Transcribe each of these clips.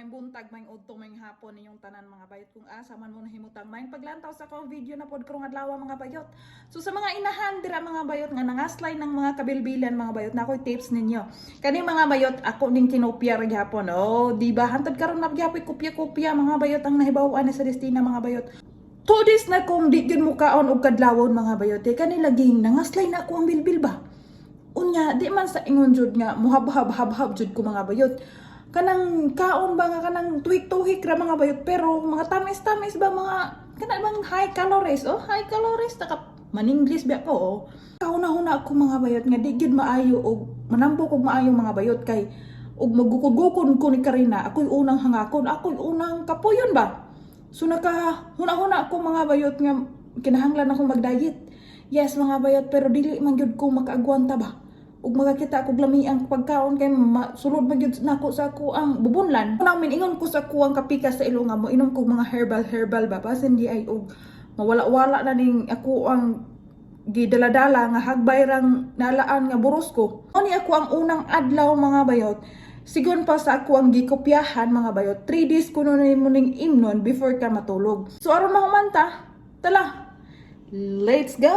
Maayong buntag, maayong udto, maayong hapon ninyong tanan, mga bayot, kung asa man mo nahimutang. Maayong paglantaw sa akong video na pod karong adlaw, mga bayot. So sa mga inahan dira, mga bayot, nga nangaslay ng mga kabilbilan, mga bayot, na ako'y tips ninyo. Kani, mga bayot, ako ning kinopya ra gyapon. Oh, di ba? Hantod karon na gyapon kopya-kopya, mga bayot, ang nahibaw-an ni sa Destina, mga bayot. 2 days na kong di gyud mo kaon og kadlawon, mga bayot. Kay kani laging nangaslay na ako ang bilbil ba. Unya, di man sa ingon jud nga muhabhab-habhab jud ko, mga bayot. Kanang kaon ba nga kanang tuhik-tuhik ra, mga bayot, pero mga tamis-tamis ba, mga kana bang high calories, oh, high calories naka maninglis ba ko, oh. Kahuna-huna ako, mga bayot, nga di gyud maayo og manambok og maayo, mga bayot, kay og magukod-gukod ko ni Karina, ako'y unang hangakon, ako'y unang kapuyon ba. So naka huna-huna ako, mga bayot, nga kinahanglan akong mag-diet. Yes, mga bayot, pero dili man gyud ko makaagwanta ba. Ug makakita ko lami ang pagkaon kay sulod man gyud nako sa ako ang bubunlan. Unang miningon ko sa ako ang kapikas sa ilong nga mo inom ko mga herbal herbal ba, basin di ay og mawala-wala na ning ako ang gidaladala nga hagbay rang nalaan nga buros ko. Ni ako ang unang adlaw, mga bayot. Sigon pa sa ako ang gikopyahan, mga bayot, 3 days ko nun mo ning imnon before ka matulog. So aron mahumanta, tala, let's go!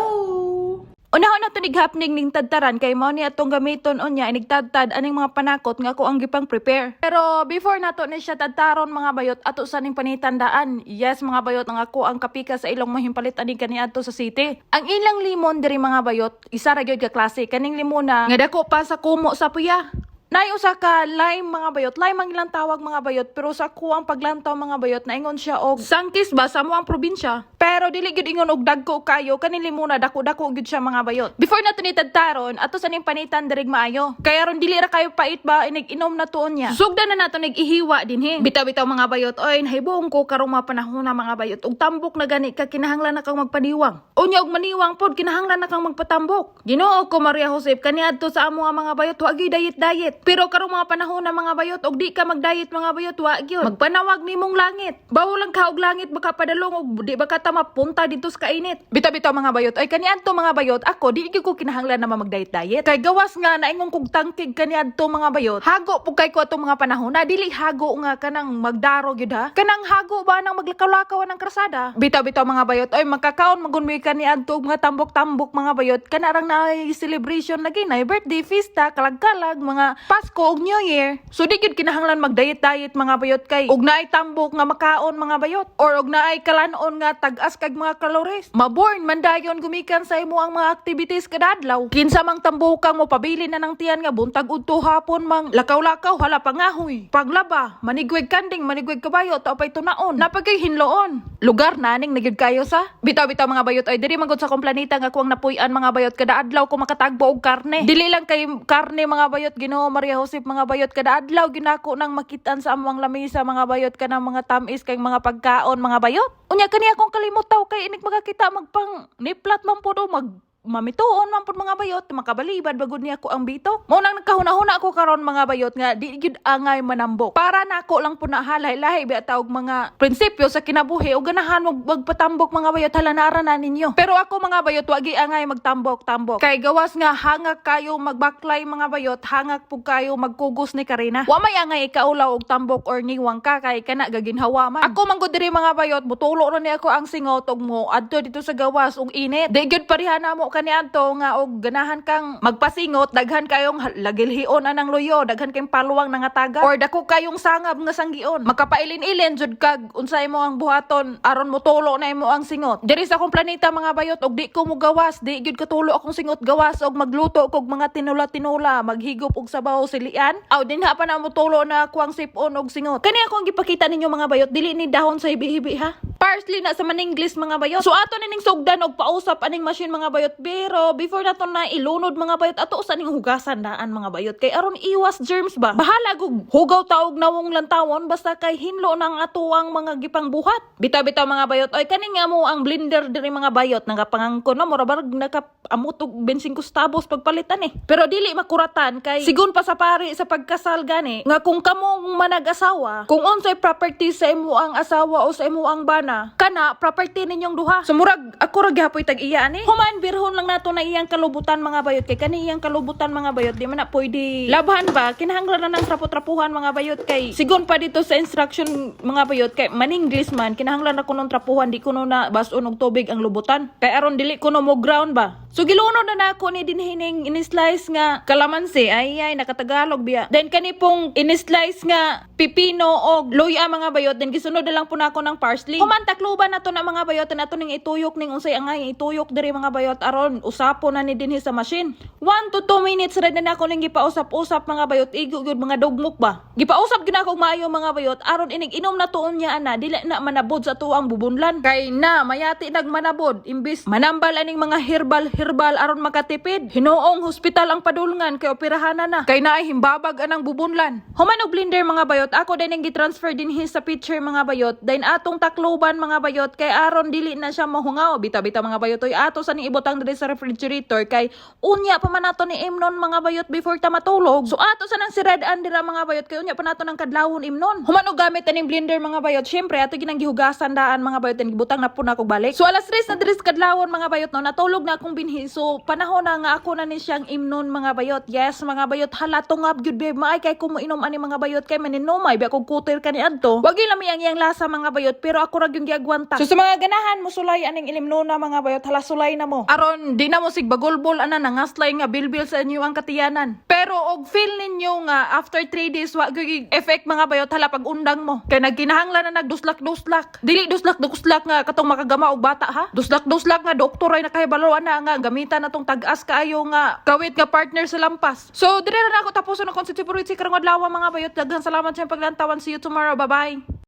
Unahon na to nig happening ning tadtaran kay mao ni atong gamiton unya inigtadtad aning mga panakot nga ako ang gipang prepare. Pero before nato ni siya tadtaron, mga bayot, ato sa ning panitandaan. Yes, mga bayot, ang ako ang kapika sa ilong mahimpalit ani kaniadto sa city. Ang ilang limon diri, mga bayot, isa ra gyud ka klase kaning limona nga dako pa sa kumo sa puya. Nay usa ka lime, mga bayot, lime ang ilang tawag, mga bayot, pero sa kuang paglantaw, mga bayot, naingon siya og sangkis ba sa mo ang probinsya. Pero dili gyud ingon og dagko kayo kaning limona, dako-dako gyud siya, mga bayot. Before nato ni tadtaron, ato sa ning panitan dirig maayo. Kaya ron dili ra kayo pait ba inig inom na tuon niya. Sugdan na nato nig ihiwa dinhi. Bitaw-bitaw, mga bayot, oy, nahibong ko karong mga panahon na, mga bayot, og tambok na gani ka kinahanglan na kang magpaniwang. Unya og maniwang pod kinahanglan na kang magpatambok. Ginoo ko Maria Josep, kaniadto sa amo nga, mga bayot, wa gyud diet diet. Pero karong mga panahon na, mga bayot, og di ka mag-diet, mga bayot, wa gyud. Magpanawag nimong langit. Bawol lang ka og langit baka padalong og di ba ka ta mapunta dito sa kainit. Bitaw-bitaw, mga bayot, ay kaniadto, mga bayot, ako di gyud ko kinahanglan na mag-diet diet. Kay gawas nga naingon kog tangkig kaniadto, mga bayot. Hago pud kay ko atong mga panahon na dili hago nga kanang magdaro gyud ha. Kanang hago ba nang maglakaw-lakaw ng krasada. Bitaw-bitaw, mga bayot, oy, makakaon magun mi kaniadto og mga tambok-tambok, mga bayot. Kanarang na celebration lagi na birthday, fiesta, kalag-kalag, mga Pasko ug New Year. So di gyud kinahanglan mag-diet diet, mga bayot, kay og naay tambok nga makaon, mga bayot, or og naay kalanon nga tag-as kag mga calories. Maborn man dayon gumikan sa imo ang mga activities kada adlaw. Kinsa mang tambokang mo pabili na ng tiyan nga buntag udto hapon mang lakaw-lakaw, hala pangahoy. Paglaba, manigweg kanding, manigweg kabayo, tao pay tunaon. Napagay hinloon. Lugar na ning nagyud kayo sa. Bitaw-bitaw, mga bayot, ay diri man gud sa akong planeta nga kuang napuy-an, mga bayot, kada adlaw ko makatagbo og karne. Dili lang kay karne, mga bayot, Ginoo Maria Josep, mga bayot, kada adlaw ginako nang makitaan sa among lamisa, mga bayot, kanang mga tamis kay mga pagkaon, mga bayot. Unya kani akong kalimutaw kay inig makakita magpang niplat man pod o mag mamituon man pud, mga bayot, makabalibad bagod niya ako ang bitok. Mao nang nagkahuna-huna ako karon, mga bayot, nga di gyud angay manambok. Para nako lang po na halay-lahi ba tawag mga prinsipyo sa kinabuhi o ganahan mo magpatambok, mga bayot, hala naara na ninyo. Pero ako, mga bayot, wagi angay magtambok-tambok. Kay gawas nga hangak kayo magbaklay, mga bayot, hangak pug kayo magkugos ni Karina. Wa may angay ikaulaw og tambok or niwang ka kay kana gaginhawa man. Ako man gud diri, mga bayot, mutulo ra ni ako ang singot og mo adto dito sa gawas og init. Di gyud pareha namo kaniadto nga og ganahan kang magpasingot, daghan kayong lagilhion anang luyo, daghan kayong paluwang nangataga or dako kayong sangab nga sanggion. Makapailin-ilin jud kag unsa imo ang buhaton aron motulo na imo ang singot. Diri sa akong planeta, mga bayot, og di ko mo gawas, di gyud katulo akong singot gawas og magluto kog mga tinula-tinula, maghigop og sabaw silian. Aw dinha pa na motulo na ako ang sipon og singot. Kani ako ang gipakita ninyo, mga bayot, dili ni dahon sa hibi-hibi ha. Parsley na sa maninglis, mga bayot. So ato nining sugdan og pausap aning machine, mga bayot, pero before nato na ilunod, mga bayot, ato sa ning hugasan daan, mga bayot, kay aron iwas germs ba. Bahala gug hugaw taog nawong lantawon basta kay hinlo nang atuang mga gipangbuhat. Bitaw-bitaw, mga bayot, oy, kani nga mo ang blender diri, mga bayot, nagapangangkon no mura barag naka amot og 25 centavos pagpalitan eh. Pero dili makuratan kay sigon pa sa pari sa pagkasal gani nga kung kamo manag-asawa, kung unsay property sa imo ang asawa o sa imo ang bana, na, kana property ninyong duha. So murag ako ra gihapoy tag iya ani. Human birhon lang nato na iyang kalubutan, mga bayot, kay kani iyang kalubutan, mga bayot, di man na pwede labhan ba. Kinahanglan na ng trapo-trapuhan, mga bayot, kay sigon pa dito sa instruction, mga bayot, kay maninglis man kinahanglan na kuno trapuhan, di kuno na bason og tubig ang lubutan kay aron dili kuno mo ground ba. So gilunod na nako ni dinhining in-slice nga kalamansi. Ay ay, nakatagalog biya. Then kani pong in-slice nga pipino og luya, mga bayot, then gisunod na lang po nako ng parsley. Human takluban na to na, mga bayot, na ato ning ituyok ning unsay angay ituyok diri, mga bayot, aron usapo na ni dinhi sa machine. 1 to 2 minutes ra na nako ning gipausap-usap, mga bayot, igo gyud mga dugmok ba. Gipausap gyud nako og maayo, mga bayot, aron inig inom na tuon niya ana dili na manabod sa tuang bubunlan. Kay na mayati nagmanabod imbis manambal aning mga herbal herbal aron makatipid. Hinuong hospital ang padulngan kay operahanan na. Kay naay himbabag anang bubunlan. Human og blender, mga bayot, ako din ang gitransfer dinhi sa pitcher, mga bayot. Then atong takluban, mga bayot, kay aron dili na siya mahungaw. Bita-bita, mga bayot, oy, ato sa ning ibutang diri sa refrigerator kay unya pa man nato ni imnon, mga bayot, before ta matulog. So ato sa nang sired-an dira, mga bayot, kay unya pa nato ng kadlawon imnon. Human og gamit aning blender, mga bayot, syempre ato ginang gihugasan daan, mga bayot, then gibutang na po na ako balik. So alas 3 na diri sa kadlawon, mga bayot, no, natulog na akong binhi. So panahon na nga ako na ni siyang imnon, mga bayot. Yes, mga bayot, hala tungab gyud babe, maay kay ko inom ani, mga bayot, kay maninumay biya kog kutir kani adto. Wag gyud lami ang iyang lasa, mga bayot, pero ako ra gyud giagwanta. So sa mga ganahan musulay aning ilimnona, mga bayot, hala sulay na mo. Aron di na mo sig bagulbol ana nangaslay nga bilbil sa inyo ang katiyanan. Pero og feel ninyo nga after 3 days wa gyud effect, mga bayot, hala pag-undang mo. Kay nagkinahanglan na nagduslak-duslak. Dili duslak-duslak nga katong makagama og bata ha. Duslak-duslak nga doktor ay nakahibalo ana nga gamitan na tong tag-as kaayo nga kawit nga partner sa lampas. So dire na ako tapuson ang concept karong adlaw, mga bayot. Daghang salamat sa inyong paglantawan. See you tomorrow. Bye-bye.